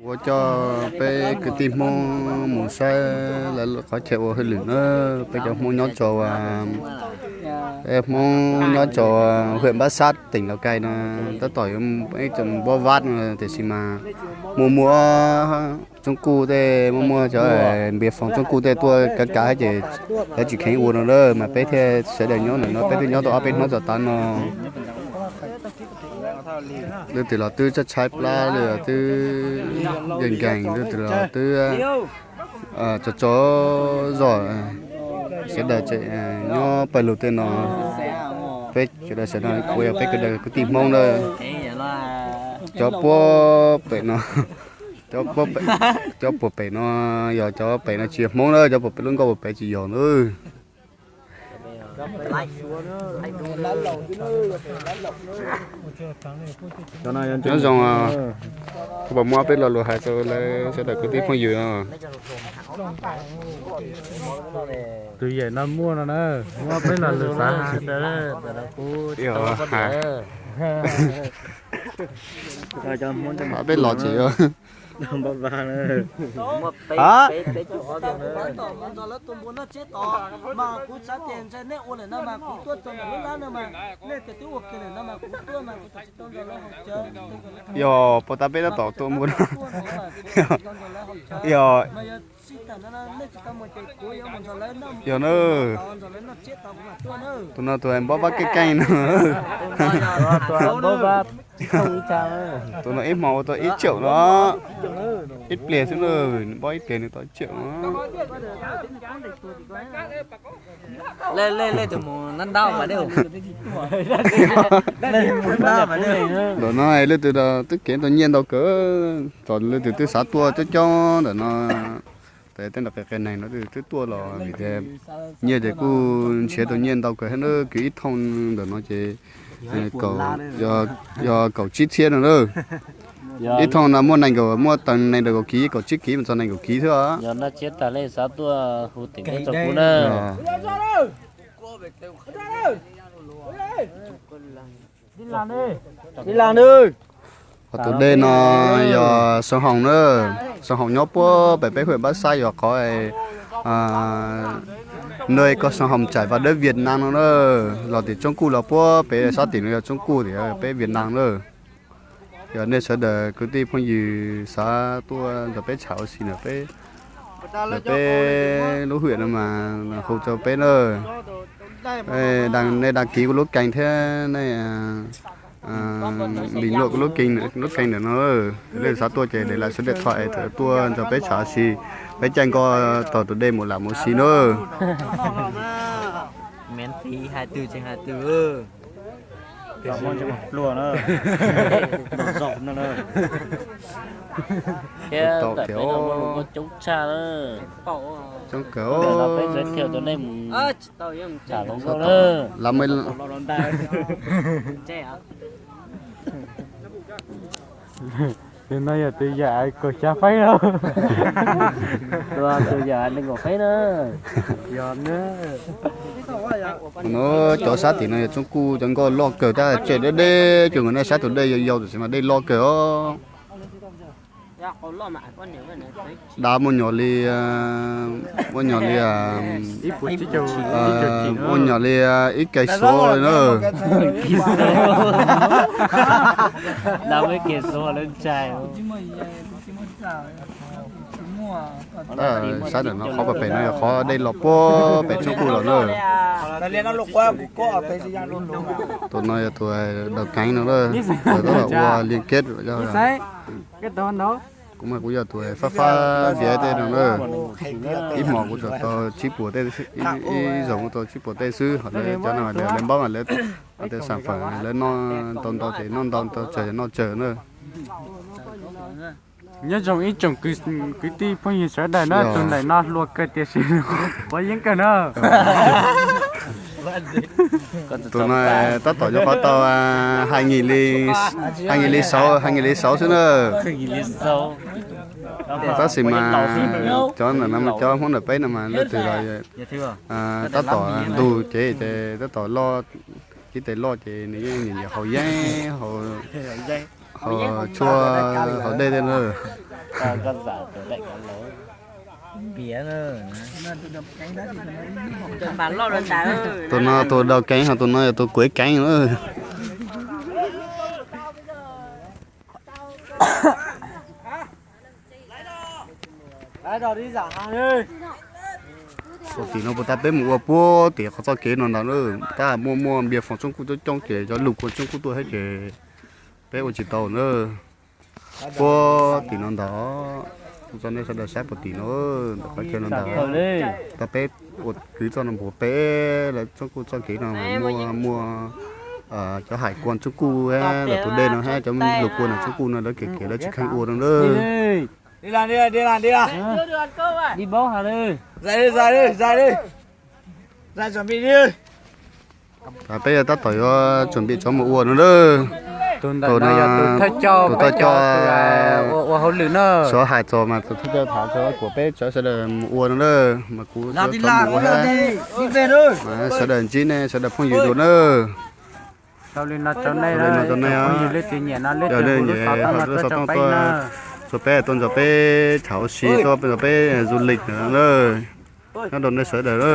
Ua coj peb kwv tij Hmoob mus saib lawv qhov chaw ua hauj lwm na, peb cov Hmoob nyob rau, peb Hmoob nyob rau huyện Bát Sát tỉnh Lào Cai no, tab tom yuav ib txoj npab vaj no tiam sis mas muaj muaj tsob kuj tej, muaj muaj cov npias foos tsob kuj tej tuaj kav kav ces lawv tsis kheev ua no na, mas peb thiaj sawv daws nyob ntawm no, peb twb nyob tau ob peb hnub tom qab no. Leej twg los twb tshaib tshaib plab, leej twg twb nkeeg nkeeg, leej twg los twb tso tso zog, sawv daws tseem nyob pawg lug tej no. Peb sawv daws sawv daws kuj yog peb kwv daws kwv tij Hmoob na. Cov puag pem no, cov puag pem no yog cov pem no tsis yog Hmoob na, cov puag pem lub nkoj puag pem tsis yog na. Nyob zoo, kuv puas muab peb lo lus hais rau lawv sawv daws kwv tib phooj ywg no? Tus yawm no muaj no na, muab peb lo lus xav hais rau. Peb los tsev. Yog puas tas peb tab tom tuaj npua no? Yog, yog na. Tus no tus npab vab keej keej no. Tus no ib hmo ua tau ib tsaum no. Ib pliag xwb na, nws npab ib pliag nws tau ib tsaum no. Ntawm no leej twg twb kev tau nyiaj ntau kawg, txog leej twg twb xav tuaj coob coob ntawm no. Tej nram qis qis neeg no twb tuaj los vim tias nyiaj ces kuj nrhiav tau nyiaj ntau kawg thiab na, kwv ib thooj ntawm no ces yog kaum tsib txhiab no na. Ib thooj no muaj nees nkaum, muaj tag nees nkaum kiv, kaum tsib kiv mus txog nees nkaum kiv xwb os. Yog noj tsiab tag leej xav tuaj hu tim rau kuv na. Tus dej no yog Soo Hoom na. Soo Hoom nyob puag pem peb huyện Bát Sát, yog qhov nơi có Sông Hồng chảy vào đất Việt Nam no na. Los tim Trung Quốc los puag pem sab tim no yog Trung Quốc, tim peb Việt Nam na. Yog nej sawv daws kwv tij phooj ywg xav tuaj nrog peb tsham ua si na, peb, peb lub huyện no mas hu rau peb na. Nej đăng ký kuv lub kênh thiab nej bình luận kuv lub kênh, lub kênh ntawm no. Leej xav tuaj ces để lại số điện thoại thaum tuaj nrog peb tsham ua si, peb caij nkoj taug tus dej mus lam mus si na. Coob kawg. Tus no yog tus yawm kaum xya feeb na. Tus yawm nees nkaum feeb na. Cov sab tim no yog Trung Quốc, cov nkoj loj kawg thiab, tsem deb deb, cov nkawd nej saib tus dej yau yau tam sim mas dej loj kawg os. Dab muaj nyuam li, muaj nyuam li, muaj nyuam li ib kis suav li na. Saib ntawm no qhov pem no yog qhov dej los puag pem Trung Quốc los na. Tus no yog tus đầu cánh no na, lawv tab tom ua liên kết. Kuv mas kuv yog tus fab fab viav tej no na. Ib hmos kuv tsuas tau tsib puas tej, ib zaug kuv tau tsib puas tej xwb, ho lawv cov no lawv npab mas lawv tias sản phẩm lawv noj ntau ntau ces noj ntau, ntau tsawg noj tsawg na. Nyob zoo ib tsoom kwv tij phooj ywg sawv daws na, tus ntawm no hluas kawg tiam sis quav yeeb kawg na. Tus no tab tom nyuam qhuav tau hai nghìn lẻ sáu, hai nghìn lẻ sáu xwb na. Tab sis mas cov ntawm no mas cov Hmoob ntawm peb no mas leej twg los tab tom ntug cev ces tab tom loj, cev tes loj ces nws yeej nyiam haus yeeb, haus tshuaj, haus dej tej na. Tus no tus daus keeb, ho tus no yog tus kuav keeb na. Txog tim no puas tas peb mus ua puag tim qhov txoj kev no ntag na. Tab muaj muaj npias foom tsooj kuj coob coob ces cov lug kua tsooj kuj tuaj thiab ces peb ua tsis tau na. Puag tim no ntag, kuv tso nej sawv daws saib puag tim no, ntawm qhov chaw no ntag. Tab peb ua kwv txoj no npuas peb lawv tsooj kuj txoj kev no muaj muaj cov hais kua tsooj kuj hab lawm tus dej no hab cov lug kua no tsooj kuj no lawv kev kev lawv tsis kheev ua no na. Peb tab tom yuav tsuam npim tso mus ua no na. Tus thawj coj ua hauj lwm na, sawv hais txog mas tus thawj coj tham txog kuas peb tso sawv daws mus ua no na, mas kuv tso mus ua hab. Sawv daws ntsib nej sawv daws phooj ywg dua na. Tau li no rau nej, phooj ywg leej twg nyiam no leej twg hu lub xov tooj no tuaj rau peb na. Tuaj peb tuaj nrog peb tham ua si, tuaj nrog peb du lịch no na. Nyob rau nej sawv daws na.